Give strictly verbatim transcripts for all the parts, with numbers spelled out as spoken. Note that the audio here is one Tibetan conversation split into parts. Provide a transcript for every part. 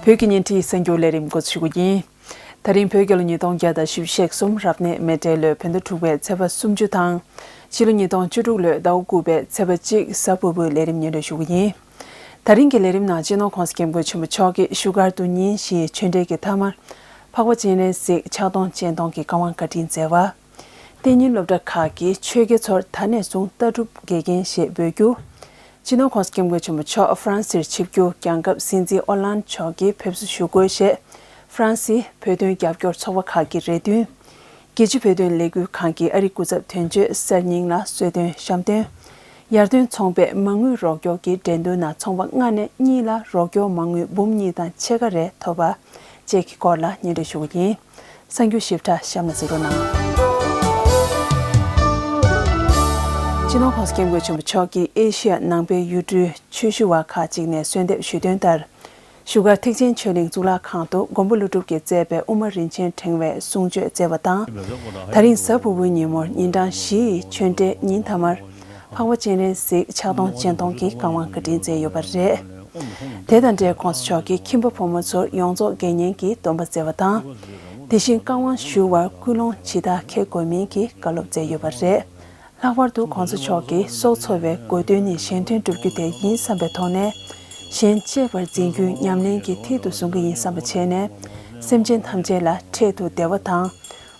བོད་ཀྱི་བརྙན་འཕྲིན་གསར་འགྱུར་ལས་རིམ་འགོ་འཛུགས་ཞུ་རྒྱུ་ཡིན། ད་རིང་བོད་རྒྱལ་ལོ་ཉིས་སྟོང་བརྒྱ་དང་བཞི་བཅུ་ཞེ་གསུམ་རབ་གནས་མེ་སྤྲེལ་ལོའི་བོད་ཟླ་དྲུག་པའི་ཚེས་པ་སུམ་ཅུ་དང་། ཕྱི་ལོ་ཉིས་སྟོང་བཅུ་དྲུག་ལོའི་ཟླ་བ་དགུ་པའི་ཚེས་པ་གཅིག་གཟའ་ཕུར་བུའི་ལས་རིམ་སྙན་སྒྲོན་ཞུ་རྒྱུ་ཡིན། ད་རིང་གི་ལས་རིམ་ནང་སྤྱི་ནོར་༸གོང་ས་༸སྐྱབས་མགོན་ཆེན་པོ་མཆོག་གིས་བཞུགས་སྒར་དུ་ཉིན་བཞིའི་ཆོས་འབྲེལ་གྱི་མཐའ་མར། འཕགས་པ་སྤྱན་རས་གཟིགས་ཕྱག་སྟོང་སྤྱན་སྟོང་གི་བཀའ་དབང་བཀའ་དྲིན་སྩལ་བ། གཏན་ཉིན་སློབ་གྲྭ་ཁག་གི་ཆོས་དགེ་ཚོར་ད་ནས་བཟུང་ལྟ་གྲུབ་དགེ་རྒན་ཞེས་འབོད་རྒྱུ། སྤྱི་ནོར་༸གོང་ས་༸སྐྱབས་མགོན་ཆེན་པོ་མཆོག་ཧྥ་རན་སིར་ཆིབས་བསྒྱུར། རྒྱལ་ཁབ་སྲིད་འཛིན་ཨོ་ལན་མཆོག་གིས་ཕེབས་བསུ་ཞུ་དགོས་ཞེས་ཧྥ་རན་སིའི་བོད་དོན་རྒྱབ་སྐྱོར་ཚོགས་པ་ཁག་གི་རེ་འདུན། རྒྱལ་སྤྱིའི་བོད་དོན་ལས་འགུལ་ཁང་གི་ཨ་རིའི་སྐུ་ཚབ་དོན་གཅོད་གསར་རྙིང་ལ་གསོལ་སྟོན་བཤམས་སྟོན། ཡར་ཐོན་ཚོང་པས་མ་དངུལ་རོགས་སྐྱོར་གྱི་འགྲན་བསྡུར་ནང་ཚོང་པ་ལྔ་ནས་གཉིས་ལ་རོགས་སྐྱོར་མ་དངུལ་འབུམ་གཉིས་དང་ཕྱེད་ཀ་རེ་ཐོབ་པ་བཅས་ཀྱི་སྐོར་ལ་སྙན་སྒྲོན་ཞུ་རྒྱུ་ཡིན། གསར་འགྱུར་ཞིབ་ཕྲ་གཤམ་ལ་གཟིགས་རོགས་གནང་། སྤྱི་ནོར་༸གོང་ས་༸སྐྱབས་མགོན་ཆེན་པོ་མཆོག་གིས་ཨེ་ཤི་ཡ་ནང་པའི་ཡུལ་གྲུའི་ཆོས་ཞུ་བ་ཁག་ཅིག་ནས་གསོལ་འདེབས་ཞུས་དོན་ལྟར། བཞུགས་སྒར་ཐེག་ཆེན་ཆོས་གླིང་གཙུག་ལག་ཁང་དུ་མགོན་པོ་ཀླུ་སྒྲུབ་ཀྱིས་མཛད་པའི་དབུ་མ་རིན་ཆེན་ཕྲེང་བའི་གསུང་ཆོས་སྩལ་བ་དང་། ད་རིང་གཟའ་ཕུར་བུའི་ཉིན་མོར་ཉིན་གྲངས་བཞི་ཡི་ཆོས་འབྲེལ་ཉིན་མཐའ་མར། འཕགས་པ་སྤྱན་རས་གཟིགས་ཕྱག་སྟོང་སྤྱན་སྟོང་གི་བཀའ་དབང་བཀའ་དྲིན་སྩལ་ཡོད་པ་རེད། དེ་དང་འབྲེལ་༸གོང་ས་མཆོག་གིས་ཁྱིམ་པ་ཕོ་མོ་ཚོར་ཡོངས་རྫོགས་དགེ་བསྙེན་གྱི་སྡོམ་པ་སྩལ་བ་དང་། དེ་བཞིན་བཀའ་དབང་ཞུ་བར་སྐུལ་སློང་ཇི་ལྟར་འཁྱེར་དགོས་མིན་གྱི་བཀའ་སློབ་སྩལ་ཡོད་པ་རེད། ལྷག་པར་དུ་༸གོང་ས་མཆོག་གིས་སྲོག་འཚོ་བའི་དགོས་དོན་ནི་གཞན་དོན་བསྒྲུབ་རྒྱུ་དེ་ཡིན་བསམ་པའི་ཐོག་ནས། གཞན་གཅེས་པར་འཛིན་རྒྱུའི་ཉམས་ལེན་གྱི་མཐིལ་དུ་བཟུང་གི་ཡིན་བསམ་པ་བྱས་ནས། སེམས་ཅན་ཐམས་ཅད་ལ་འཕྲལ་དུ་བདེ་བ་དང་།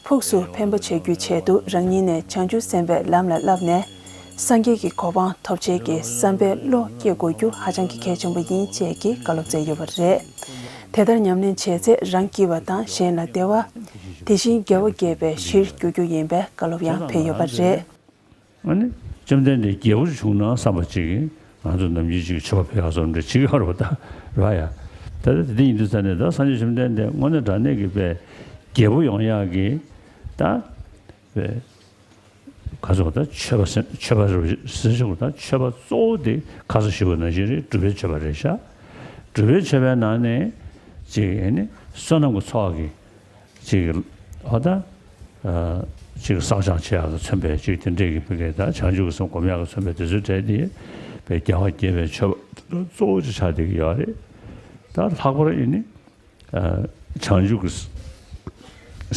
ཕུགས་སུ་ཕན་པ་བྱེད་རྒྱུའི་ཆེད་དུ་རང་ཉིད་ནས་བྱང་ཆུབ་སེམས་དཔའི་ལམ་ལ་བསླབས་ནས། སངས་རྒྱས་ཀྱི་གོ་འཕང་ཐོབ་བྱེད་ཀྱི་བསམ་པའི་བློ་སྐྱེ་དགོས་རྒྱུ་ཧ་ཅང་གི་གལ་ཆེན་པོ་ཡིན་ཅེས་ཀྱི་བཀའ་སློབ་སྩལ་ཡོད་པ་རེད། དེ་ལྟར་ཉམས་ལེན་བྱས་ཚེ་རང་སྐྱིད་པ་དང་གཞན་ལ་བདེ་བ། དེ་བཞིན་དགེ་བ་རྒྱས་པའི་གཞིར་འགྱུར་རྒྱུ་ཡིན་པའི་བཀའ་སློབ་ཡང་ཕུལ་ཡོད་པ་རེད། ཨ་ནི། བཅོམ་ལྡན་འདས་རྒྱལ་པོ་བྱུང་ན་བསམ་པ་ཅིག་ང་ཚོ་ནམ་རྒྱུན་ཅིག་མཆོད་པ་ཕུལ་ཡག་བཟོ་འདྲ་བྱེད་ཀྱི་ཡོད་རེད་པ། ད་རེད་པ་ཡ། ད་ད་དེ་ཡིན་དུས་ཙ་ནས་ད་སངས་རྒྱས་བཅོམ་ལྡན་འདས་དངོས་གནས་དྲང་གནས་ཀྱི་པའི་རྒྱལ་པོ་ཡོང་ཡག་གི་ད་པའི་ག་ཚོད་ད་མཆོད་པ་ཟེར་མཆོད་པ་ཟེར་ཟེར་ཞུ་དགོས། ད་མཆོད་པ་གཙོ་བོ་དེ་ཁ་སང་ཞུས་པ་ནང་བཞིན་རེད། སྒྲུབ་པའི་མཆོད་པ་རེད་ཤག་སྒྲུབ་པའི་མཆོད་པའི་ནང་ནས་ཅིག་ཨ་ནི་བསོད་ནམས་ཀྱི་ཚོགས་ཀྱི། ཅིག་ཨོ་ད། ཅིག་བསགས་སྦྱང་བྱེད་ཡག་གི་མཚོན་པའི་ཅིག་དེ་འདྲས་ཀྱི་ཕ་གིའི་ད་བྱང་ཆུབ་ཀྱི་སེམས་སྒོམ་ཡག་གི་མཚོན་པའི་དེ་ཚོའི་གྲས་དེ་པའི་རྒྱལ་བ་དགྱེས་པའི་མཆོད་པ་གཙོ་བོ་ཅིག་ཆགས་བསྡད་ཀྱི་ཡོད་རེད། ད་ལྷག་པར་ཨེ་ནི། བྱང་ཆུབ་ཀྱི་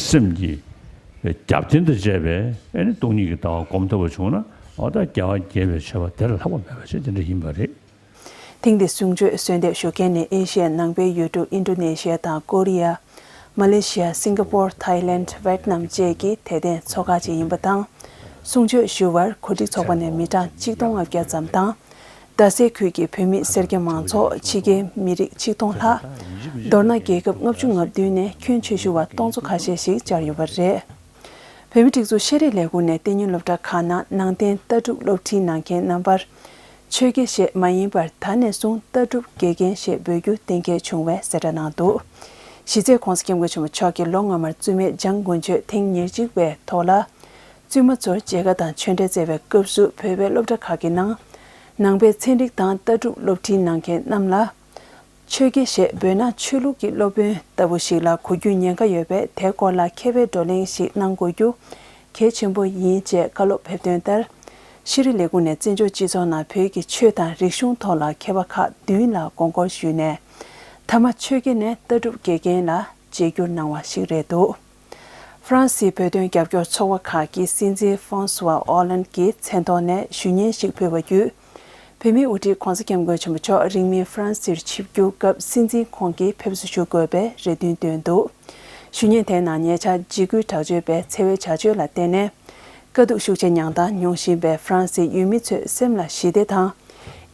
སེམས་ཀྱི་རྒྱབ་རྟེན་དུ་བྱས་པའི་ཨེ་ནི་སྟོང་ཉིད་ཀྱི་ལྟ་བ་སྒོམ་ཐུབ་པ་བྱུང་ན། ཨོ་ད་རྒྱལ་བ་དགྱེས་པའི་མཆོད་པ་དེ་ལས་ལྷག་པ་མེད་པ་ཅིག་དེ་འདྲ་ཡིན་པ་རེད། ཐེངས་འདིའི་གསུང་ཆོས་གསོལ་འདེབས་ཞུ་མཁན་ནི་ཨེ་ཤི་ཡའི་ནང་པའི་ཡུལ་གྲུ་ཨིན་ཌོ་ནེ་ཤི་ཡ་དང་ཀོ་རི་ཡ། མ་ལེ་ཤི་ཡ། སིང་ག་པོར། ཐའི་ལེནཌ། ཝེཊ་ནམ་བཅས་ཀྱི་དད་ལྡན་ཚོགས་ཁག་ཅིག་ཡིན་པ་དང་། གསུང་ཆོས་ཞུ་བར་གོ་སྒྲིག་ཚོགས་པ་ནས་མི་གྲངས་ཆིག་སྟོང་ལྔ་བརྒྱ་ཙམ་དང་། རྡ་སའི་ཁུལ་གྱི་བོད་མི་སེར་སྐྱ་མང་ཚོགས་ཕྱི་རྒྱལ་མི་རིགས་ཆིག་སྟོང་ལྷག་མདོར་ན་རྒྱལ་ཁབ་ལྔ་བཅུ་ང་བདུན་ནས་ཁྱོན་ཆེ་ཤོས་པ་སྟོང་ཚོ་ཁ་ཤས་ཤིག་བཅར་ཡོད་པ་རེད། བོད་མིའི་སྒྲིག་འཛུགས་ཤེས་རིག་ལས་ཁུངས་ནས་གཏན་ཉིན་སློབ་གྲྭ་ཁག་ནང་ནང་བསྟན་ལྟ་གྲུབ་སློབ་ཁྲིད་གནང་མཁན་རྣམ་པར། ཆོས་དགེ་ཞེས་མ་ཡིན་པར་ད་ནས་བཟུང་ལྟ་གྲུབ་དགེ་རྒན་ཞེས་འབོད་རྒྱུ་གཏན་འཁེལ་བྱུང་བའི་གསལ་བསྒྲགས་གནང་འདུག་གཞི་རྩའི་༸གོང་ས་༸སྐྱབས་མགོན་ཆེན་པོ་མཆོག་གིས་ལོ་སྔ་མར་བཙུན་མའི་འཇང་དགུན་ཆོས་ཐེངས་ཉེར་གཅིག་པའི་ཐོག་ལ། བཙུན་མ་ཚོར་མཇལ་ཁ་དང་ཆོས་འབྲེལ་སྩལ་བའི་སྐབས་སུ་བོད་པའི་སློབ་གྲྭ་ཁག་གི་ནང་། ནང་པའི་ཚན་རིག་དང་ལྟ་གྲུབ་སློབ་ཁྲིད་གནང་མཁན་རྣམས་ལ། ཆོས་དགེ་ཞེས་འབོད་ན་ཆོས་ལུགས་ཀྱི་སློབ་དཔོན་ལྟ་བུ་ཞིག་ལ་གོ་རྒྱུའི་ཉེན་ཁ་ཡོད་པས། དེའི་སྐོར་ལ་མཁས་པའི་བགྲོ་གླེང་ཞིག་གནང་དགོས་རྒྱུ་གལ་ཆེན་པོ་ཡིན་ཅེས་བཀའ་སློབ་ཕེབས་དོན་ལྟར། ཤེས་རིག་ལས་ཁུངས་ནས་བཙན་བྱོལ་སྤྱི་ཚོགས་ནང་བོད་ཀྱི་ཆོས་དང་རིག་གཞུང་ཐོག་ལ་མཁས་པ་ཁག་བདུན་ལ་དགོངས་སྐོར་ཞུས་ནས། མཐའ་མ་ཆོས་དགེ་ནས་ལྟ་གྲུབ་དགེ་རྒན་ལ་བརྗེ་བསྒྱུར་གནང་བ་ཞིག་རེད་འདུག་ཧྥ་རན་སིའི་བོད་དོན་རྒྱབ་སྐྱོར་ཚོགས་པ་ཁག་གིས་སྲིད་འཛིན་ཧྥོང་སུ་ཝ་ཨོ་ལན་གྱི་མཚན་ཐོག་ནས་ཞུ་སྙན་ཞིག་ཕུལ་བ་བརྒྱུད། བོད་མིའི་དབུ་ཁྲིད་༸གོང་ས་༸སྐྱབས་མགོན་ཆེན་པོ་མཆོག་རིང་མིན་ཧྥ་རན་སིར་ཆིབས་བསྒྱུར་སྐབས་སྲིད་འཛིན་ཁོང་གིས་ཕེབས་བསུ་ཞུ་དགོས་པའི་རེ་འདུན་བཏོན་འདུག་ཞུ་སྙན་དེའི་ནང་ཉེ་ཆར་འཇིགས་སྐུལ་དྲག་སྤྱོད་པའི་འཚེ་བའི་བྱ་སྤྱོད་ལ་བརྟེན་ནས། དཀའ་སྡུག་ཤུགས་ཆེ་མྱངས་དང་མྱོང་བཞིན་པའི་ཧྥ་རན་སིའི་ཡུལ་མི་ཚོའི་སེམས་ལ་ཞི་བདེ་དང་།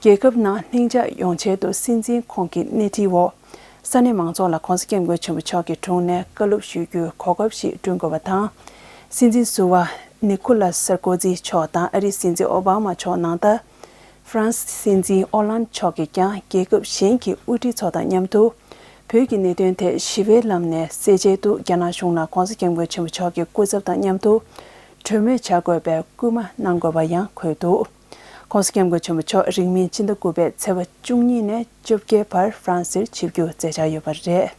རྒྱལ་ཁབ་ནང་ལྷིང་འཇགས་ཡོང་ཆེད་དུ་སྲིད་འཛིན་ཁོང་གི་སྣེ་ཁྲིད་འོག་ས་གནས་མང་ཚོགས་ལ་༸གོང་ས་༸སྐྱབས་མགོན་ཆེན་པོ་མཆོག་གི་དྲུང་ནས་བཀའ་སློབ་ཞུ་རྒྱུའི་གོ་སྐབས་ཤིག་བསྐྲུན་དགོས་པ་དང་། སྲིད་འཛིན་ཟུར་པ་ནི་ཁོ་ལཱས་སར་ཀོ་ཛི་མཆོག་དང་ཨ་རིའི་སྲིད་འཛིན་ཨོ་བྷ་མ་མཆོག་ནང་ལྟར། ཧྥ་རན་སིའི་སྲིད་འཛིན་ཨོ་ལན་མཆོག་གིས་ཀྱང་རྒྱལ་ཁབ་གཞན་གྱི་དབུ་ཁྲིད་ཚོ་དང་མཉམ་དུ། བོད་ཀྱི་གནད་དོན་ཐད་ཞི་བའི་ལམ་ནས་སེལ་ཆེད་དུ་རྒྱ་ནག་གཞུང་ལ་༸གོང་ས་༸སྐྱབས་མགོན་ཆེན་པོ་མཆོག་གི་སྐུ་ཚབ་དང་མཉམ་དུ་གྲོས་མོལ་བྱ་དགོས་པའི་སྐུལ་མ་གནང་དགོས་པ་ཡང་འཁོད་འདུག ༸གོང་ས་༸སྐྱབས་མགོན་ཆེན་པོ་མཆོག་རིང་མིན་ཕྱི་ཟླ་དགུ་པའི་ཚེས་པ་བཅུ་གཉིས་ནས་བཅོ་བརྒྱད་བར་ཧྥ་རན་སིར་ཆིབས་བསྒྱུར་མཛད་འཆར་ཡོད་པ་རེད།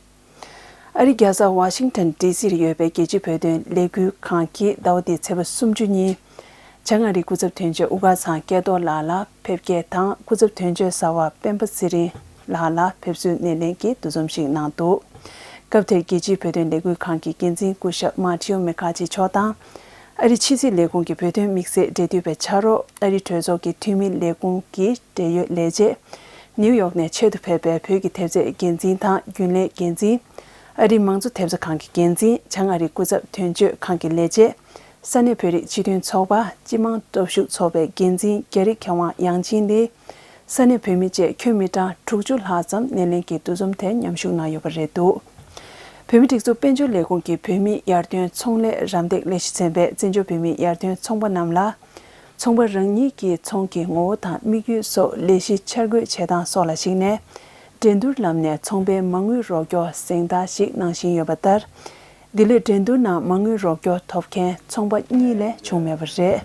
ཨ་རིའི་རྒྱལ་ས་ཝ་ཤིང་ཊོན་ཌི་སིར་ཡོད་པའི་རྒྱལ་སྤྱིའི་བོད་དོན་ལས་འགུལ་ཁང་གིས་ཟླ་བ་འདིའི་ཚེས་པ་སུམ་ཅུ་ཉིན། བྱང་ཨ་རིའི་སྐུ་ཚབ་དོན་གཅོད་དབུ་དཀར་ཚང་སྐལ་རྡོར་ལགས་ལ་ཕེབས་སྐྱེལ་དང་། སྐུ་ཚབ་དོན་གཅོད་གསར་པ་སྤེན་པ་ཚེ་རིང་ ལགས་ལ་ཕེབས་བསུའི་སྣེ་ལེན་གྱི་འདུ་འཛོམས་ཤིག་གནང་འདུག་སྐབས་དེར་རྒྱལ་སྤྱིའི་བོད་དོན་ལས་འགུལ་ཁང་གི་འགན་འཛིན་སྐུ་ཞབས་མ་ཐེའུ་མེ་ཁ་ཆི་མཆོག་དང་། ཨ་རིའི་ཕྱི་སྲིད་ལས་ཁུངས་ཀྱི་བོད་དོན་དམིགས་བསལ་འབྲེལ་མཐུད་པའི་ཕྱག་རོགས། ཨ་རིའི་གྲོས་ཚོགས་ཀྱི་འཐུས་མི་ལས་ཁུངས་ཀྱི་འབྲེལ་ཡོད་ལས་བྱེད། ནིའུ་ཡོག་ནས་ཆེད་དུ་ཕེབས་པའི་བོད་ཀྱི་ཐེབས་རྩའི་འགན་འཛིན་དང་རྒྱུན་ལས་འགན་འཛིན། ཨ་རིའི་མང་གཙོ་ཐེབས་རྩ་ཁང་གི་འགན་འཛིན། བྱང་ཨ་རིའི་སྐུ་ཚབ་དོན་གཅོད་ཁང་གི་ལས་བྱེད། ས་གནས་བོད་རིགས་སྤྱི་མཐུན་ཚོགས་པ། སྤྱི་དམངས་སྟོབས་ཤུགས་ཚོགས་པའི་འགན་འཛིན་རྒྱ་རི་མཁས་དབང་ཡང་ཆིན་ལི། ས་གནས་བོད་མི་བཅས་ཁྱོན་མི་གྲངས་དྲུག་ཅུ་ལྷག་ཙམ་སྣེ་ལེན་གྱི་འདུ་འཛོམས་དེར་མཉམ་ཞུགས་གནང་ཡོད་པ་རེད་འདུག་བོད་མིའི་སྒྲིག་འཛུགས་དཔལ་འབྱོར་ལས་ཁུངས་ཀྱི་བོད་མིའི་ཡར་ཐོན་ཚོང་ལས་རམ་འདེགས་ལས་གཞི་ཚན་པས་བཙན་བྱོལ་བོད་མིའི་ཡར་ཐོན་ཚོང་པ་རྣམས་ལ། ཚོང་པ་རང་ཉིད་ཀྱི་ཚོང་གི་ངོ་བོ་དང་དམིགས་ཡུལ་སོགས། ལས་གཞི་འཆར་འགོད་བྱེད་སྟངས་སོགས་ལ་གཞིགས་ནས། འགྲན་བསྡུར་ལམ་ནས་ཚོང་པའི་མ་དངུལ་རོགས་སྐྱོར་གཟེངས་རྟགས་ཤིག་གནང་བཞིན་ཡོད་པ་ལྟར། འདི་ལོའི་འགྲན་བསྡུར་ནང་མ་དངུལ་རོགས་སྐྱོར་ཐོབ་མཁན་ཚོང་པ་གཉིས་ལས་བྱུང་མེད་པ་རེད།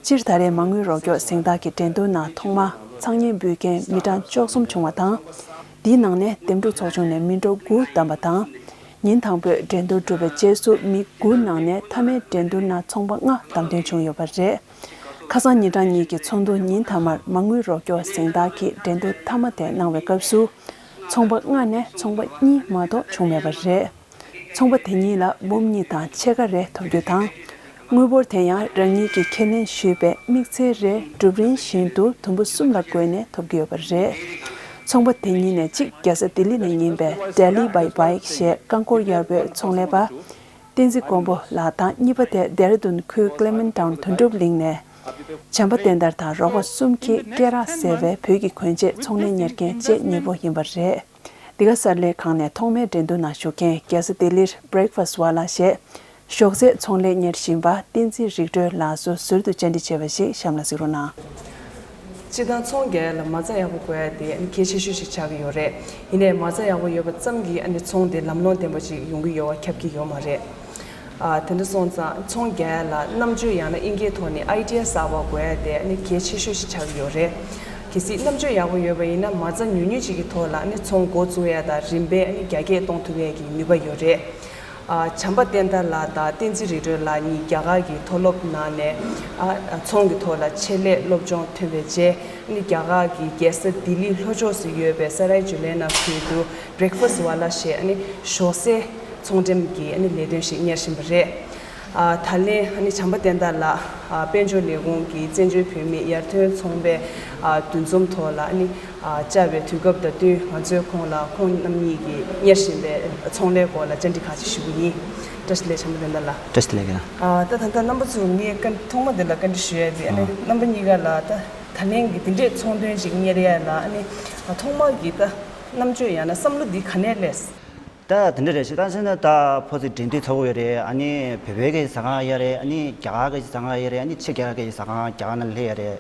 སྤྱིར་ད་རེས་མ་དངུལ་རོགས་སྐྱོར་གཟེངས་རྟགས་ཀྱི་འགྲན་བསྡུར་ནང་ཐོག་མར་མཚང་སྙན་འབུལ་མཁན་མི་གྲངས་བཅུ་གསུམ་བྱུང་བ་དང་། འདིའི་ནང་ནས་འདེམས་སྒྲུག་ཚོགས་ཆུང་ནས་མི་འགྲོ་དགུ་བདམས་པ་དང་། ཉིན་དང་པོའི་འགྲན་བསྡུར་གྲུབ་པའི་རྗེས་སུ་མི་དགུ་ནང་ནས་མཐའ་མའི་འགྲན་བསྡུར་ནང་ཚོང་པ་ལྔ་བདམས་ཐོན་བྱུང་ཡོད་པ་རེད། ཁ་སང་ཉིན་གྲངས་གཉིས་ཀྱི་ཚོགས་འདུ་ཉིན་མཐའ་མར་མ་དངུལ་རོགས་སྐྱོར་གཟེངས་རྟགས་ཀྱི་འགྲན་བསྡུར་མཐའ་མ་དེ་གནང་བའི་སྐབས་སུ། ཚོང་པ་ལྔ་ནས་ཚོང་པ་གཉིས་མ་གཏོགས་བྱུང་མེད་པ་རེད། ཚོང་པ་དེ་གཉིས་ལ་འབུམ་གཉིས་དང་ཕྱེད་ཀ་རེ་ཐོབ་རྒྱུ་དང་། དངུལ་འབོར་དེ་ཡང་རང་ཉིད་ཀྱིས་ཁས་ལེན་ཞུས་པའི་དམིགས་ཚད་རེ་སྒྲུབ་རིན་བཞིན་དུ་དུམ་བུ་གསུམ་ལ་བགོས་ནས་ཐོབ་ཀྱི་ཡོད་པ་རེད། ཚོང་པ་དེ་གཉིས་ནས་གཅིག་རྒྱལ་ས་ལྡི་ལི་ནས་ཡིན་པའི་Delhi by Bike ཞེས་རྐང་འཁོར་གཡར་པོའི་ཚོང་ལས་པ་བསྟན་འཛིན་མགོན་པོ་ལགས་དང་། གཉིས་པ་དེ་ལྡེ་ར་ལྡུན་ཁུལ་Clement Town དོན་གྲུབ་གླིང་ནས་བྱམས་པ་བསྟན་དར་དང་རོགས་པ་གསུམ་གྱིས་སྐེ་རགས་ཟེར་བའི་བོད་ཀྱི་གོན་ཆས་ཚོང་ལས་གཉེར་མཁན་བཅས་གཉིས་པོ་ཡིན་པ་རེད། འདི་ག་གསར་ལས་ཁང་ནས་ཐོག་མའི་འགྲན་བསྡུར་ནང་ཞུགས་མཁན་རྒྱལ་ས་ལྡི་ལིར་Breakfast Wala ཞེས་ཞོགས་ཟས་ཚོང་ལས་གཉེར་བཞིན་པ་བསྟན་འཛིན་རིག་གྲོལ་ལགས་སུ་ཟུར་དུ་བཅར་འདྲི་བྱས་པ་ཞིག་གཤམ་ལ་གཟིགས་རོགས་གནང་། སྤྱིར་བཏང་ཚོང་རྒྱག་ཡ་ལ་མ་རྩ་ཡག་པོ་དགོས་ཡ་དེ་གལ་ཆེ་ཤོས་ཤིག་ཆགས་ཀྱི་ཡོད་རེད། ཡིན་ནའི་མ་རྩ་ཡག་པོ་ཡོད་པ་ཙམ་གྱིས་ཨ་ནི་ཚོང་དེ་ལམ་ལྷོང་ལྡན་པ་ཅིག་ཡོང་གི་ཡོད་པ་ཁྱབ་ཀྱི་ཡོད་མ་རེད། ཨ། དེ་འདྲ་སོང་ཙང་ཚོང་རྒྱག་ཡ་ལ་རྣམ་དཔྱོད་ཡང་ན་དབྱིན་སྐད་ཐོག་ནས་Idea་གསར་པ་དགོས་ཡ་དེ་ཨ་ནི་གལ་ཆེ་ཤོས་ཤིག་ཆགས་ཀྱི་ཡོད་རེད། གལ་སྲིད་རྣམ་དཔྱོད་ཡག་པོ་ཡོད་པ་ཡིན་ན་མ་རྩ་ཉུང་ཉུང་ཅིག་གི་ཐོག་ལ་ཨ་ནི་ཚོང་འགོ་བཙུགས་ཡ་དང་རིམ་པས་ཨ་ནི་རྒྱ་སྐྱེད་གཏོང་ཐུབ་ཡ་གི་ནུས་པ་ཡོད་རེད། ཨ། བྱམས་པ་བསྟན་དར་ལགས་དང་བསྟན་འཛིན་རིག་གྲོལ་ལགས་གཉིས་རྒྱ་གར་གྱི་མཐོ་སློབ་ནང་ནས། ཨ། ཚོང་གི་ཐོག་ལ་ཆེད་ལས་སློབ་སྦྱོང་ཐོན་པའི་རྗེས། ཨ་ནི་རྒྱ་གར་གྱི་རྒྱལ་ས་ལྡི་ལི་ལྷོ་ཕྱོགས་སུ་ཡོད་པའི་ས་རའི་ཇུ་ལེ་ན་ཁུལ་དུ་Breakfast Wala ཞེས་ཨ་ནི་ཞོགས་ཟས་ཚོང་འགྲེམས་ཀྱི་ཨ་ནི་ལས་དོན་ཞིག་གཉེར་བཞིན་པ་རེད། ཨ། ད་ལན་ཨ་ནི་བྱམས་པ་བསྟན་དར་ལགས། ཨ། དཔལ་འབྱོར་ལས་ཁུངས་ཀྱི་བཙན་བྱོལ་བོད་མིའི་ཡར་ཐོན་ཚོང་པའི། ཨ། འདུ་འཛོམས་ཐོག་ལ་ཨ་ནི། ཨ། བཅར་བའི་དུས་སྐབས་དང་བསྟུན་ང་ཚོས་ཁོང་ལ་ཁོང་རྣམ་གཉིས་ཀྱིས་གཉེར་བཞིན་པའི་ཚོང་ལས་སྐོར་ལ་བཅར་འདྲི་ཁག་ཅིག་ཞུ་གི་ཡིན། བཀྲ་ཤིས་བདེ་ལེགས་བྱམས་པ་བསྟན་དར་ལགས། བཀྲ་ཤིས་བདེ་ལེགས་ལགས། ཨ། ད་ད་ལྟ་རྣམ་པ་ཚོ་ངས་བཀའ་ཐོག་མ་འདི་ལ་བཀའ་འདྲི་ཞུ་ཡ་དེ་ཨ་ནི། ཨ། རྣམ་པ་གཉིས་ཀ་ལ་ད་ད་ལན་གྱི་འདི་འདྲས་ཚོང་དོན་ཅིག་གཉེར་ཡ་ལ་ཨ་ནི། ཨ། ཐོག་མ་གི་ད་རྣམ་དཔྱོད་ཡང་ན་བསམ་བློ་འདི་ག་ནས་སླེབས། ད་དེ་འདྲ་རེད། ཞེ་དྲག་བཤད་ན་ད་ཕོ་ཚོད་འགྲན་བསྡུར་ཚ་པོ་ཡོད་རེད། ཨ་ནི་བོད་པའི་གི་ཟ་ཁང་ཡོད་རེད། ཨ་ནི་རྒྱ་གར་གི་ཟ་ཁང་ཡོད་རེད། ཨ་ནི་ཕྱི་རྒྱལ་ཁབ་གི་ཟ་ཁང་རྒྱ་གར་ནང་སླེབས་ཡོད་རེད།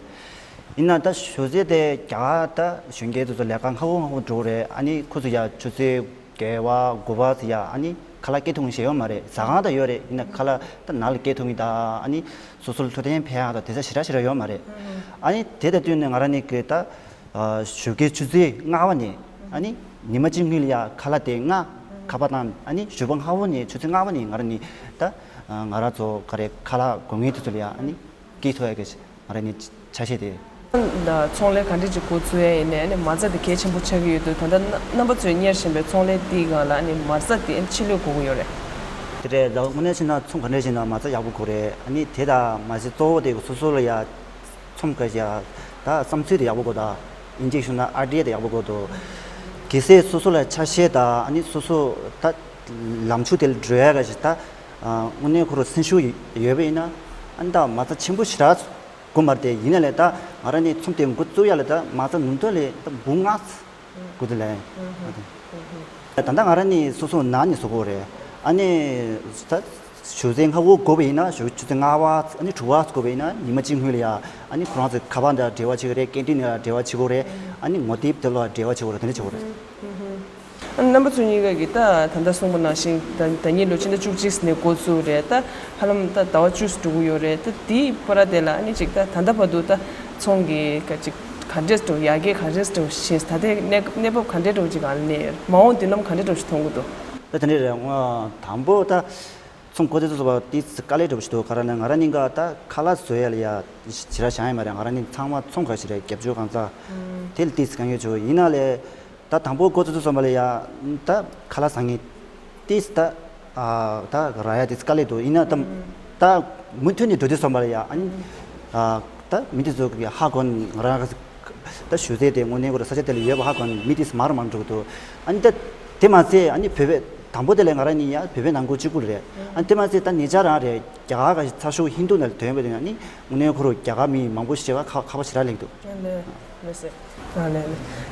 ཡིན་ན་ད་ཞོགས་ཟས་དེ་རྒྱ་གར་ད་གཞོན་སྐྱེས་དེ་ཚོ་ལས་ཀ་སྔ་པོ་སྔ་པོ་འགྲོ་རེད། ཨ་ནི་ཁོ་ཚོ་ཡ་ཆུ་ཚོད་བརྒྱད་པ་དགུ་པ་ཙམ་ཡ་ཨ་ནི་ཁ་ལག་སྐྱེལ་ཐུབ་མཁན་ཞིག་ཡོད་མ་རེད། ཟ་ཁང་ད་ཡོད་རེད། ཡིན་ན་ཁ་ལག་ད་ནང་ལ་སྐྱེལ་ཐུབ་མཁན་ད་ཨ་ནི་སོ་སོ་ལ་འཕྲོད་བསྟེན་ཕན་ཡག་ད་དེ་ཚོ་ཞེ་དྲག་ཞེ་དྲག་ཡོད་མ་རེད། ཨ་ནི་དེ་དང་བསྟུན་ནས་ང་རང་ནི་གི་ད། ཨ། ཞོགས་ཀའི་ཆུ་ཚོད་ལྔ་པ་ནས་ཨ་ནི་ཉི་མ་གཅིག་སྔོན་ལ་ཡ་ཁ་ལག་དེ་ལྔ་ཁ་པར་བཏང་། ཨ་ནི་ཞོགས་པ་ལྔ་པ་ནས་ཆུ་ཚོད་ལྔ་པ་ནས་ང་རང་ནི་ད་ང་རང་ཚོ་ག་རེ་ཁ་ལག་དགོས་མཁན་དེ་ཚོ་ལ་ཡ་ཨ་ནི་སྐྱེལ་ཐུབ་ཡ་གི་ང་རང་ནི་ཆ་ཤས་དེ། ད་ཚོང་ལས་ག་འདྲ་ཅིག་འགོ་བཙུགས་ཡ་ཡིན་ནའི་ཨ་ནི་མ་རྩ་དེ་གལ་ཆེན་པོ་ཆགས་ཀྱི་ཡོད་དུས། ད་ལྟ་རྣམ་པ་ཚོས་གཉེར་བཞིན་པའི་ཚོང་ལས་འདིའི་སྒང་ལ་ཨ་ནི་མ་རྩ་དེ་ཨ་ནི་ཕྱི་ལོགས་དགོས་ཀྱི་ཡོད་རེད། དེ་རེད། ད་དངོས་གནས་བྱས་ན་ཚོང་ག་འདྲ་བྱས་ན་མ་རྩ་ཡག་པོ་དགོས་རེད། ཨ་ནི་དེ་དང་མ་ཟད་གཙོ་བོ་དེ་སོ་སོ་ལ་ཡ། ཚོང་ཁ་ཤས་ད་བསམ་ཚུལ་དེ་ཡག་པོ་དགོས། ད་ཨིན་ཇི་ཞུ་ན་ཨའི་ཌི་ཡ་དེ་ཡག་པོ་དགོས་འདུག་གལ་སྲིད་སོ་སོ་ལ་ཆ་ཤས་དང་ཨ་ནི་སོ་སོ་ད་ལམ་ཕྱོགས་དེ་ལ་འགྲོ་ཡ་ག་ཞིག་ད་དངོས་གནས་ཁོ་རང་སེམས་ཤུགས་ཡོད་པ་ཡིན་ན་ཨ་ནི་ད་མ་རྩ་ཆེན་པོ་ཞེ་དྲག་དགོས་མ་རེད། དེ་ཡིན་ན་ལས་ད་ང་རང་ནི་ཚོང་དེ་འགོ་བཙུགས་ཡ་ལ་ད་མ་རྩ་ནུས་མཐོ་ལས་ད་འབུམ་ལྔ་དགོས་འདུག་ལས། ད་ལྟ་ང་རང་ནི་སོ་སོ་ནང་ནས་བཟོ་གི་ཡོད་རེད། ཨ་ནི་ད། ཞོགས་ཟས་སྔ་པོ་དགོས་པ་ཡིན་ན་ཞོགས་ཆུ་ཚོད་ལྔ་པ་ཨ་ནི་དྲུག་པ་དགོས་པ་ཡིན་ན་ཉི་མ་གཅིག་སྔོན་ལ་ཡ་ཨ་ནི་ཁོ་རང་ཚོ་ཁ་པར་དང་འབྲེལ་བ་བྱེད་དགོས་རེད། ཀན་ཊིན་ནང་འབྲེལ་བ་བྱེད་དགོས་རེད། ཨ་ནི་ངོ་དེབ་དེ་ལ་འབྲེལ་བ་བྱེད་དགོས་རེད། དེ་འདྲ་བྱེད་དགོས་རེད། ཨ་ནི་རྣམ་པ་ཚོ་གཉིས་ཀ་གིས་ད་ད་ལྟ་གསུངས་པ་ནང་བཞིན་ད་ད་ཉིད་ལོ་ཕྱི་ཟླ་བཅུ་གཅིག་ནས་འགོ་བཙུགས་རེད། ད་ཧ་ལམ་ད་ཟླ་བ་བཅུ་ཙམ་འགྲོ་གི་ཡོད་རེད། ད་དེའི་བར་དེ་ལ་ཨ་ནི་ཅིག་ད་ད་ལྟ་བར་དུ་ད་ཚོང་གི་ག་ཅིག་ག་འདྲས་འགྲོ་ཡར་རྒྱས་ག་འདྲས་འགྲོ་ཞེས་ད་ལྟའི་གནས་གནས་བབ་ག་འདྲས་འགྲོ་ཅིག་ག་ལ་གནས་ཡོད། མ་འོངས་མདུན་ལམ་ག་འདྲས་འགྲོ་ཞིག་མཐོང་གི་འདུག་ད་དེ་འདྲས་རེད། དང་པོ་ད། ཚོང་འགོ་དེ་ཚོ་བ་ཏིས་དཀའ་ལས་འགྲོ་བ་ཞིག་འདུག་ག་རེ་ན་ང་རང་ནི་ག་ད་ཁ་ལག་བཟོ་ཡ་ལ་ཡ་ཞེ་དྲག་བྱང་ཡ་མ་རེད། ང་རང་ནི་ཚང་མ་ཚོང་ཁ་ཞིག་རེད། རྒྱབ་སྐྱོར་གང་ཚ་དེ་ལ་ཏིས་དཀའ་ངལ་བྱུང་། ཡིན་ན་ལས་ ད་དང་པོ་འགོ་བཙུགས་ཙུགས་སོང་བ་ལ་ཡ། ད་ཁ་ལག་ཟ་མཁན་ཏིས་ད་ཨ་ད་ར་ཡ་ཏིས་དཀའ་ལས་འདུག་ཡིན་ན་ད་ད་མུ་མཐུད་ནས་འགྲོ་དུས་སོང་བ་ལ་ཡ། ཨ་ནི་ཨ་ད་མི་དེ་ཚོ་གི་ཧ་གོ་ནས་ང་རང་ད་ཞུ་ཚད་དེ་དངོས་གནས་ཁོ་རང་ས་ཆ་དེ་ལ་ཡོད་པ་ཧ་གོ་ནས་མི་དེ་མར་མར་འགྲོ་གི་འདུག་ཨ་ནི་ད་དེ་མ་ཚད་ཨ་ནི་བོད་པའི་དང་པོ་དེ་ལ་ང་རང་ནི་ཡ་བོད་པའི་ནང་ཁུལ་གཅིག་པུ་རེད། ཨ་ནི་དེ་མ་ཚད་ད་ཉེ་ཆར་རང་རེད། རྒྱ་གར་ག་ཚ་ཤོག་ཧིན་རྡུ་ནང་ལ་ཐོན་པ་དེ་ནི་ཨ་ནི་དངོས་གནས་ཁོ་རང་རྒྱ་གར་མི་མང་པོ་ཞིག་བྱས་པ་ཁ་ཁ་པ་ཞེ་དྲག་སླེབས་འདུག་ལགས་ལགས།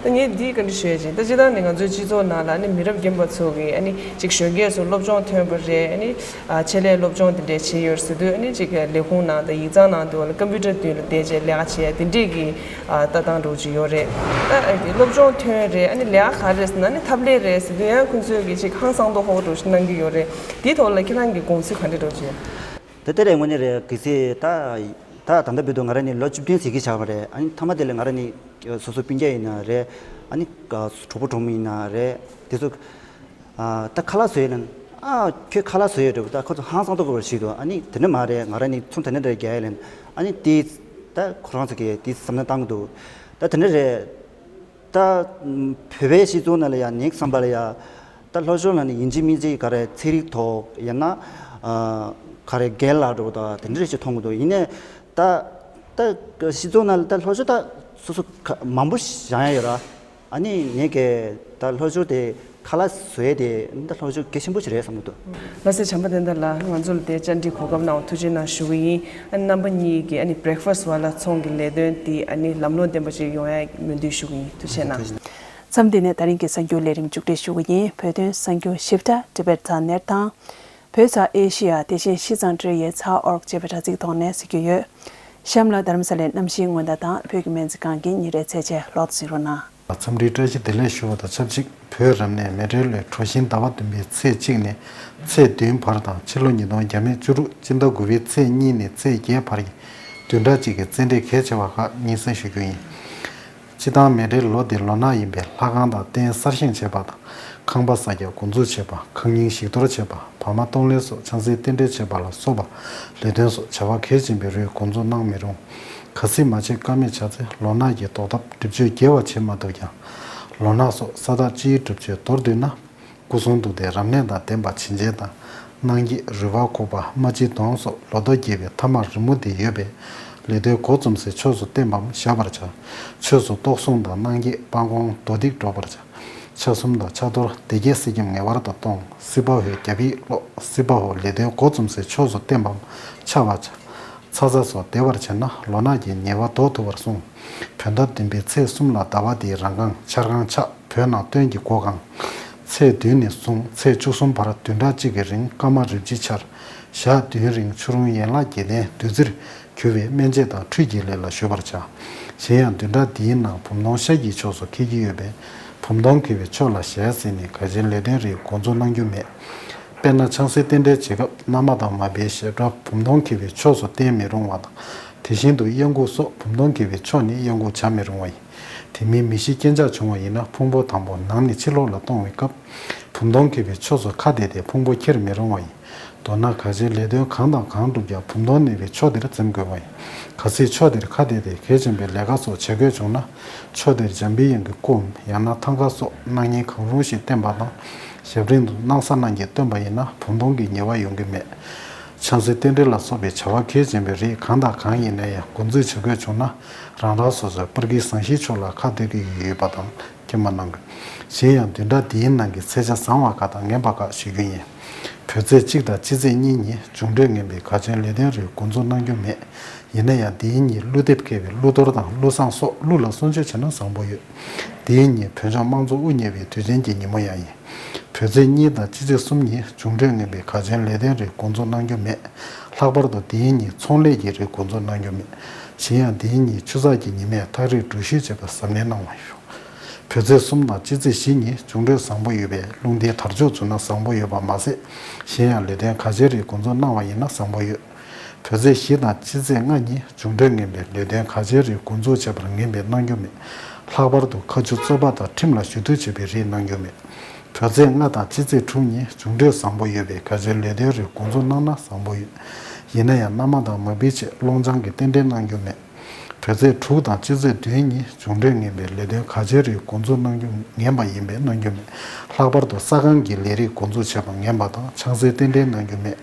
ད་ངས་འདི་བཀའ་འདྲི་ཞུ་ཡ་ཅིག་ད་སྤྱིར་བཏང་ནས་ང་ཚོའི་སྤྱི་ཚོགས་ནང་ལ་ནི་མི་རབས་རྒན་པ་ཚོ་གིས་ཨ་ནི་ཅིག་གཞོན་སྐྱེས་ཚོ་སློབ་སྦྱོང་ཐོན་པ་རེད། ཨ་ནི་ཨ་ཆེད་ལས་སློབ་སྦྱོང་དེ་འདྲས་བྱེད་ཡོད་ཟེར་དུས། ཨ་ནི་ཅིག་ལས་ཁུངས་ནང་དང་ཡིག་ཚང་ནང་དུ་བ་ལ་ཀམ་པུ་ཊར་མདུན་ལ་བསྡད་བྱས་ལས་ཀ་བྱེད་ཡ་དེ་འདྲས་ཀྱི་ཨ་ལྟ་སྟངས་འདྲ་བོ་ཅིག་ཡོད་རེད། ད་ཨ་དེ་སློབ་སྦྱོང་ཐོན་རེད། ཨ་ནི་ལས་ཀ་ག་རེ་རེད་ཟེར་ན་ནི་ཐབས་ལས་རེད་ཟེར་དུས་ཡང་ཁོང་ཚོས་ཀྱིས་ཅིག་ཧང་སང་མདོག་ཁ་པོ་འདྲ་བོ་ཞིག་གནང་གི་ཡོད་རེད། དེའི་ཐོག་ལ་ཁྱེད་རང་གི་དགོངས་ཚུལ་ག་འདྲ་འདྲ་བོ་ཅིག་ད་ལྟ་རེད། དངོས་གནས་རེད། གལ་སྲིད་ད་ད་ད་ལྟ་བར་དུ་ང་རང་ནི་ལོ་བཅུ་བདུན་ཟེར་གྱི་ཆགས་པ་རེད། ཨ་ནི་མཐའ་མ་དེ་ལ་ང་རང་ནི་སོ་སོ་སྤུན་ཀྱག་ཡིན་ན་རེད། ཨ་ནི་གྲོགས་པོ་གྲོགས་མོ་ཡིན་ན་རེད། དེ་ཚོ་ཨ་ད་ཁ་ལག་བཟོ་ཡས་ལན། ཨ་ཁྱོད་ཁ་ལག་བཟོ་ཡས་འགྲོ་ད་ཁོ་ཚོ་ཧང་སང་མདོག་ཁ་པོ་ཞིག་འདུག་ཨ་ནི་དེ་འདྲ་མ་རེད། ང་རང་ནི་ཚོང་དེ་འདྲ་འདྲ་རྒྱག་ཡས་ལན། ཨ་ནི་དེ་ད་ཁོ་རང་ཚོ་གིས་དེ་བསམ་བློ་བཏང་གི་འདུག་ད་དེ་འདྲ་རེད། ད་བོད་པའི་སྤྱི་ཚོགས་ནང་ལ་ཡང་ངའི་བསམ་པ་ལ་ཡང་ད་སློབ་སྦྱོང་ལ་ནི་ཡིན་གཅིག་མིན་གཅིག་ག་རེ་ཚན་རིག་ཐོག་ཡང་ན་ཨ་ག་རེ་རྒན་ལགས་འགྲོ་ད་དེ་འདྲ་ཞིག་མཐོང་གི་འདུག་ཡིན་ནའི་ད་ད་སྤྱི་ཚོགས་ནང་ལ་ད་སློབ་སྦྱོང་ད་སོ་སོ་ག་མང་པོ་སྦྱང་ཡ་ཡོད་ར། ཨ་ནི་ངས་ཀྱི་ད་སློབ་སྦྱོང་དེ་ཁ་ལག་བཟོ་ཡས་དེ་ད་སློབ་སྦྱོང་གལ་ཆེན་པོ་ཞིག་རེད་བསམ་གྱི་འདུག་ལགས་སོ། བྱམས་པ་བསྟན་དར་ལགས། ང་ཚོ་ལ་དེ་བཅར་འདྲི་གོ་སྐབས་གནང་བ་ཐུགས་རྗེ་གནང་ཞུ་གི་ཡིན། ཨ་ནི་རྣམ་པ་གཉིས་ཀྱིས་ཨ་ནི་བྷི་རེག་ཕ་སི་ཊི་བ་ལ་ཚོང་གི་ལས་དོན་དེ་ཨ་ནི་ལམ་ལྷོང་ལྡན་པ་ཞིག་ཡོང་ཡ་སྨོན་འདུན་ཞུ་གི་ཡིན། ཐུགས་རྗེ་གནང་། མཚམས་འདི་ནས་ད་རིང་གི་གསར་འགྱུར་ལས་རིམ་མཇུག་སྒྲིལ་ཞུ་གི་ཡིན། བོད་དོན་གསར་འགྱུར་ཞིབ་ཕྲ་Tibet Thar་ནེཊ་དང་། བོད་ཚ་ཨེ་ཤི་ཡ་དེ་བཞིན་ཤིས་ཙང་ཊི་ཡ་ཚ་ཨོར་ཅེས་པའི་དྲ་ཚིགས་ཐོག་ནས་གཟིགས་རྒྱུ་ཡོད། གཤམ་ལ་རྡ་རམ་ས་ལའི་གནམ་གཤིས་སྔོན་བརྡ་དང་བོད་ཀྱི་སྨན་རྩིས་ཁང་གི་ཉིན་རེའི་ཚད་ཆེན་ལོག་གཟིགས་རོགས་གནང་། འཚམས་འདྲིའི་བཀྲ་ཤིས་བདེ་ལེགས་ཞུ་བ་དང་ཆབས་ཅིག་བོད་རབ་གནས་མེ་སྤྲེལ་ལོའི་གྲོ་བཞིན་ཟླ་བ་བདུན་པའི་ཚེས་གཅིག་ནས་ཚེས་བདུན་བར་དང་ཕྱི་ལོ་ཉིས་སྟོང་བརྒྱ་མེད་བཅུ་དྲུག་སྤྱི་ཟླ་དགུ་པའི་ཚེས་གཉིས་ནས་ཚེས་བརྒྱད་བར་གྱི་བདུན་ཕྲག་གཅིག་གི་བཙལ་འབྲས་གལ་ཆེ་བ་ཁག་སྙན་སེང་ཞུ་རྒྱུ་ཡིན། སྤྱིར་བཏང་མེ་སྤྲེལ་ལོ་འདི་ལོ་ནག་ཡིན་པས་ལྷ་ཁང་དང་རྟེན་གསར་བཞེངས་བྱེད་པ་དང་ཁང་པ་གསར་རྒྱག་འགོ་འཛུགས་བྱེད་པ། ཁང་རྙིང་ཞིག་གཏོར་བྱེད་པ། བར་མ་གཏོང་ལེན་སོགས་ཆང་སའི་རྟེན་འབྲེལ་བྱེད་པ་ལ་སོགས་པ་ལས་དོན་སོགས་བྱ་བ་གལ་ཆེན་པོའི་རིགས་འགོ་འཛུགས་གནང་མི་རུང་། གལ་སྲིད་མ་བྱེད་ཀ་མེད་བྱ་ཚེ་ལོ་ནག་གི་ཟློག་ཐབས་སྒྲིབ་གཅོད་རྒྱས་པ་བྱེད་མ་ཐུབ་ཀྱང་། ལོ་ནག་སོགས་ས་བདག་སྤྱིའི་སྒྲིབ་གཅོད་དོར་འདོད་ན། སྐུ་གསུང་ཐུགས་རྟེན་རབ་གནས་དང་ལྡན་པ་བྱིན་ཅན་དང་། གནང་སྐྱེས་རུས་པ་ཁུག་པ་རྨ་འབྱི་དོང་སོགས་ལོ་ཐོ་རྒྱས་པའི་ཐ་མག་རི་མོ་དེ་ཡོད་པས་ལས་དོན་འགོ་རྩོམ་སའི་ཕྱོགས་སུ་བརྟན་པའམ་བཞག་པར་བྱ། ཕྱོགས་སུ་གཏོར་སྲུང་དང་གནང་སྐྱེས་སྤང་སྐོང་མདོ་སྡིག་སྒྲོག་པར་བྱ། ཕྱག་གསུམ་དང་ཕྱག་གཏོར་སྡེ་བརྒྱད་གསེར་སྐྱེམས་ངེས་པར་དུ་གཏོང་། སྲིད་པ་འོད་རྒྱ་ཕིབས་ཀློག། སྲིད་པ་འོད་ལས་དོན་འགོ་རྩོམ་སའི་ཕྱོགས་སུ་བརྟན་པའམ་འཆའ་བར་བྱ། ཚ་ཚ་སོགས་བདེ་བར་བྱས་ན་ལོ་ནག་གི་ཉེས་པ་ཟློག་ཐུབ་པར་གསུངས། བོད་ཟླ་བདུན་པའི་ཚེས་གསུམ་ལ་ཟླ་བ་འདིའི་རང་རྐང་འཆར་ཁང་ཆགས། བོད་ནང་སྟོན་གྱི་སྒོ་གང་། ཚེས་བདུན་ནས་བཟུང་ཚེས་བཅུ་གསུམ་བར་བདུན་ཕྲག་གཅིག་གི་རིང་སྐར་མ་རིམ་གྱིས་འཆར། ཞག་བདུན་རིང་ཆུ་རུང་ཡན་ལག་བརྒྱད་ལྡན་བདུད་རྩིར་གྱུར་བའི་སྨན་དཔྱད་དང་ཁྲུས་ཀྱི་ལས་ལ་གཞོལ་བར་བྱ། གཞན་ཡང་བདུན་ཕྲག་འདིའི་ནང་བུམ་སྟོང་ཤར་གྱི་ཕྱོགས་སུ་འཁེལ་གྱི་ཡོད་པས་བུམ་སྟོང་འཁེལ་བའི་ཕྱོགས་ལ་ཞལ་གཟིགས་ནས་གལ་ཆེན་ལས་དོན་རིགས་འགོ་འཛུགས་གནང་རྒྱུ་མེད། དཔེར་ན་ཆང་སའི་རྟེན་འབྲེལ་བྱེད་སྐབས་མནའ་མ་དང་མ་པའི་བཞེས་སྒྲ་བུམ་སྟོང་འཁེལ་བའི་ཕྱོགས་སུ་བསྟན་མི་རུང་བ་དང་། དེ་བཞིན་དུ་གཡང་འགུགས་སོགས་བུམ་སྟོང་འཁེལ་བའི་ཕྱོགས་ནས་གཡང་འགུགས་བྱ་མི་རུང་བ་ཡིན། དེ་མིན་མི་ཤི་རྐྱེན་ཆག་བྱུང་བ་ཡིན་ན་ཕུང་པོ་དང་པོ་ནང་ནས་ཕྱི་ལོགས་ལ་གཏོང་བའི་སྐབས་བུམ་སྟོང་འཁེལ་བའི་ཕྱོགས་སུ་ཁ་གཏད་དེ་ཕུང་པོ་འཁྱེར་མི་རུང་བ་ཡིན། མདོར་ན་གལ་ཆེའི་ལས་དོན་གང་དང་གང་བསྒྲུབ་ཀྱང་བུམ་སྟོང་གནས་པའི་ཕྱོགས་དེར་འཛེམ་དགོས་པ་ཡིན། གལ་སྲིད་ཕྱོགས་དེར་ཁ་གཏད་དེ་གལ་ཆེན་པོའི་ལས་ཀ་སོགས་བྱེད་དགོས་བྱུང་ན་ཕྱོགས་དེར་འཇམ་པའི་དབྱངས་ཀྱི་སྐུའམ་ཡང་ན་ཐང་ག་སོགས་སྣང་བརྙན་གང་རུང་ཞིག་བསྟན་པ་དང་། ཞབས་རིམ་དུ་སྣང་ས་སྣང་བརྒྱད་སྟོན་པ་ཡིན་ན་བུམ་སྟོང་གི་ཉེས་པ་ཡོང་གི་མེད། ཆང་སའི་རྟེན་འབྲེལ་ལ་སོགས་པའི་བྱ་བ་གལ་ཆེན་པོའི་རིགས་གང་དང་གང་ཡིན་ན་ཡང་འགོ་འཛུགས་བྱེད་དགོས་བྱུང་ན་རང་རང་སོ་སོའི་པར་གྱི་ཟངས་གཞིའི་ཕྱོགས་ལ་ཁ་གཏད་དགོས་ཀྱི་ཡོད་པ་དང་ཁྱེད་མ་གནང་དགོས། གཞན་ཡང་བདུན་ཕྲག་འདིའི་ནང་གི་ཚེས་ཆ་བཟང་བ་ཁག་དང་ངན་པ་ཁག་ཞུ་རྒྱུ་ཡིན། བོད་ཚེས་གཅིག་དང་སྤྱི་ཚེས་གཉིས་ཉིན་འབྱུང་འཕྲོད་ངན་པའི་གལ་ཆེན་ལས་དོན་རིགས་འགོ་འཛུགས་གནང་རྒྱུ་མེད། ཡིན་ན་ཡང་དེའི་ཉིན་ཀླུ་འདེབས་འཁེལ་བའི་ཀླུ་གཏོར་དང་ཀླུ་བསངས་སོགས་ཀླུ་ལ་གསོལ་མཆོད་བྱས་ན་བཟང་པོ་ཡོད། དེའི་ཉིན་བོད་ལྗོངས་དམངས་གཙོ་དབུ་བརྙེས་པའི་དུས་ཆེན་གྱི་ཉིན་མོ་ཡང་ཡིན། བོད་ཚེས་གཉིས་དང་སྤྱི་ཚེས་གསུམ་ཉིན་འབྱུང་འཕྲོད་ངན་པའི་གལ་ཆེན་ལས་དོན་རིགས་འགོ་འཛུགས་གནང་རྒྱུ་མེད། ལྷག་པར་དུ་དེའི་ཉིན་ཚོང་ལས་ཀྱི་རིགས་འགོ་འཛུགས་གནང་རྒྱུ་མེད། གཞན་ཡང་དེའི་ཉིན་ཆུ་ཚགས་ཀྱི་ཉི་མས་ཐག་རིང་འགྲུལ་བཞུད་བྱེད་པར་གཟབ་ནན་གནང་བ་ཡོད། བོད་ཚེས་གསུམ་དང་སྤྱི་ཚེས་བཞི་ཉིན་འབྱུང་འཕྲོད་བཟང་པོ་ཡོད་པས་རླུང་རྟའི་དར་ལྕོག་བཙུགས་ན་བཟང་པོ་ཡོད་པ་མ་ཟད། གཞན་ཡང་ལས་དོན་གལ་ཆེ་རིགས་འགོ་འཛུགས་གནང་བ་ཡིན་ན་བཟང་པོ་ཡོད། བོད་ཚེས་བཞི་དང་སྤྱི་ཚེས་ལྔ་ཉིན་འབྱུང་འཕྲོད་ངན་པས་ལས་དོན་གལ་ཆེ་རིགས་འགོ་འཛུགས་བྱེད་པར་ངན་པའི་གནང་རྒྱུ་མེད། ལྷག་པར་དུ་ཁ་མཆུ་རྩོད་པ་དང་ཁྲིམས་ལ་ཞུ་གཏུག་བྱེད་པའི་རིགས་གནང་རྒྱུ་མེད། བོད་ཚེས་ལྔ་དང་སྤྱི་ཚེས་དྲུག་ཉིན་འབྱུང་འཕྲོད་བཟང་པོ་ཡོད་པས་གལ་ཆེ་ལས་དོན་རིགས་འགོ་འཛུགས་གནང་ན་བཟང་པོ་ཡོད། ཡིན་ན་ཡང་མནའ་མ་དང་མ་པའི་ཆེད་སློང་ཆང་གི་རྟེན་འབྲེལ་གནང་རྒྱུ་མེད། བོད་ཚེས་དྲུག་དང་སྤྱི་ཚེས་བདུན་ཉིན་བྱུང་འབྲེལ་ངན་པའི་ལས་དོན་ག་ཅིའི་རིགས་འགོ་འཛུགས་གནང་རྒྱུ་ངན་པ་ཡིན་པས་གནང་རྒྱུ་མེད། ལྷག་པར་དུ་ས་ཁང་གི་ལས་རིགས་འགོ་འཛུགས་བྱས་པ་ངན་པ་དང་ཆང་སའི་རྟེན་འབྲེལ་གནང་རྒྱུ་མེད།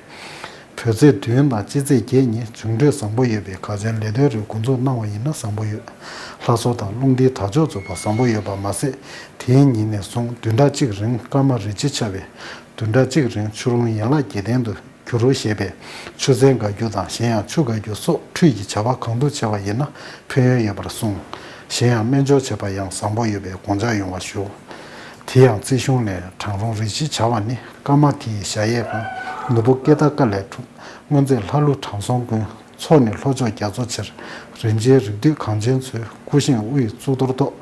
བོད་ཚེས་བདུན་དང་སྤྱི་ཚེས་བརྒྱད་ཉིན་བྱུང་འབྲེལ་བཟང་པོ་ཡོད་པའི་ག་ཅིའི་ལས་དོན་རིགས་འགོ་འཛུགས་གནང་བ་ཡིན་ན་བཟང་པོ་ཡོད། ལྷ་གསོལ་དང་རླུང་རྟའི་དར་ལྕོག་འཛུགས་པ་བཟང་པོ་ཡོད་པ་མ་ཟད། དེའི་ཉིན་ནས་བཟུང་བདུན་ཕྲག་གཅིག་རིང་སྐར་མ་རིགས་ཅི་ཆ་བས། བདུན་ཕྲག་གཅིག་རིང་ཆུ་རུང་ཡན་ལག་བརྒྱད་ལྡན་དུ་འགྱུར་རོ་ཞེས་པས། ཆུ་ཚན་དགའ་རྒྱུ་དང་གཞན་ཡང་ཆུ་དགའ་རྒྱུ་སོགས་ཁྲུས་ཀྱི་བྱ་བ་གང་དུ་བྱས་པ་ཡིན་ན་ཕན་ཡོན་ཡོད་པར་གསུངས། གཞན་ཡང་སྨན་སྦྱོར་བྱས་པ་ཡང་བཟང་པོ་ཡོད་པའི་དགོངས་འཇགས་ཡོང་བ་ཞུ། དེ་ཡང་རྩིས་གཞུང་ནས་གྲང་རོང་རིགས་ཅི་བྱ་བ་ནི་སྐར་མ་དེའི་གཞལ་ཡས་ཁང་ནོར་བུ་ཀེ་ད་ཀ་ལས་གྲུབ། སྔོན་ཚེ་ལྷ་ཀླུ་དྲང་སྲོང་ཀུན། ཚོགས་ནི་ལྷོ་ཕྱོགས་རྒྱ་མཚོ་ཆེར། རིན་ཆེན་རིགས་འདུས་གངས་ཅན་མཚོའི། སྐུ་བཞེངས་དབུ་ཡི་གཙུག་ཏོར་ཏོག་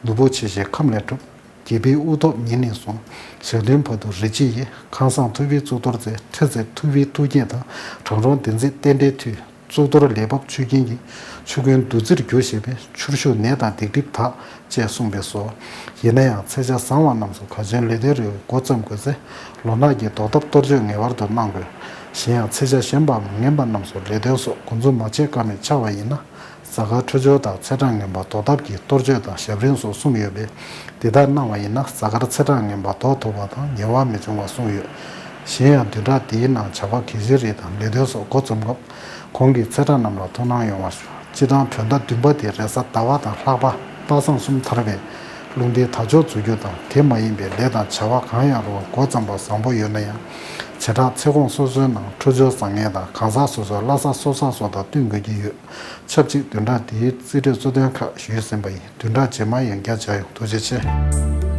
ནོར་བུ་ཆེ་ཞེས་ཁམས་ལས་གྲུབ། རྒྱལ་པོའི་དབུ་ཐོབ་ཉིད་ནས་བཟུང་། ཞག་བདུན་བར་དུ་རི་སྤྱི་ཡི། ཁང་བཟང་ཐུབ་པའི་གཙུག་ཏོར་རྩེ། ཁྲི་རྩེ་ཐུབ་པའི་ཐུགས་བསྐྱེད་དང་། གྲང་རོང་བདེན་ཚིག་རྟེན་འབྲེལ་མཐུས། གཙུག་ཏོར་ལས་བབས་ཆུ་རྒྱུན་གྱི། ཆུ་རྒྱུན་བདུད་རྩིར་གྱུར་ཞེས་པས། ཆུར་ཞུགས་ནད་དང་སྡིག་སྒྲིབ་དག་ཅེས་གསུངས་པས་སོ། ཡིན་ན་ཡང་ཚེས་ཆ་བཟང་བ་རྣམས་སུ་ག་ཅིའི་ལས་དོན་རེ་འགོ་བརྩམ་དགོས་ཚེ། ལོ་ནག་གི་ཟློག་ཐབ་གཏོར་བཅོས་ངེས་པར་དུ་གནང་དགོས། གཞན་ཡང་ཚེས་ཆ་གཞན་པའམ་ངན་པ་རྣམས་སུ་ལས་དོན་སོགས་འགོ་འཛུགས་མ་བྱས་ཀ་མེད་ཆགས་པ་ཡིན་ན། གཟའ་སྐར་འཕྲོད་སྦྱོར་དང་ཚེས་གྲངས་ངན་པ་ཟློག་ཐབས་ཀྱི་གཏོར་བཅོས་དང་ཞབས་རིམ་སོགས་གསུམ་ཡོད་པས། འདི་ལྟར་གནང་བ་ཡིན་ན་གཟའ་སྐར་ཚེས་གྲངས་ངན་པ་ཟློག་ཐུབ་པ་དང་ཉེ་བ་མི་འབྱུང་བ་གསུངས་ཡོད། གཞན་ཡང་བདུན་ཕྲག་འདིའི་ནང་བྱ་བ་གལ་ཆེ་རིགས་དང་ལས་དོན་སོགས་འགོ་རྩོམ་སྐབས། གོང་གི་ཚེས་གྲངས་རྣམས་ལ་ཐུགས་སྣང་ཡོང་བ་ཞུ། སྤྱིར་བཏང་བོད་ཟླ་བདུན་པ་དེ་རེས་གཟའ་ཟླ་བ་དང་ལྷག་པ། པ་སངས་གསུམ་དར་བས། རླུང་རྟའི་དར་ལྕོག་འཛུགས་རྒྱུ་དང་དེ་མ་ཡིན་པའི་ལས་དང་བྱ་བ་གང་ཡང་རུང་འགོ་བརྩམས་པ་བཟང་པོ་ཡོད་ན་ཡང་། བྱེ་བྲག་ཚེ་གོང་སོ་སོའི་ནང་འཕྲོད་སྦྱོར་བཟང་ངན་དང་གང་ཟག་སོ་སོའི་བླ་གཟའ་སྲོག་གཟའ་སོགས་དང་བསྟུན་དགོས་ཀྱི་ཡོད། ཆབས་ཅིག་བདུན་ཕྲག་འདིའི་རྩིས་འགྲོས་གཙོ་དོན་ཁག་ཞུས་ཟིན་པ་ཡིན། བདུན་ཕྲག་རྗེས་མ་ཡང་བསྐྱར་མཇལ་ཡོང་། ཐུགས་རྗེ་ཆེ།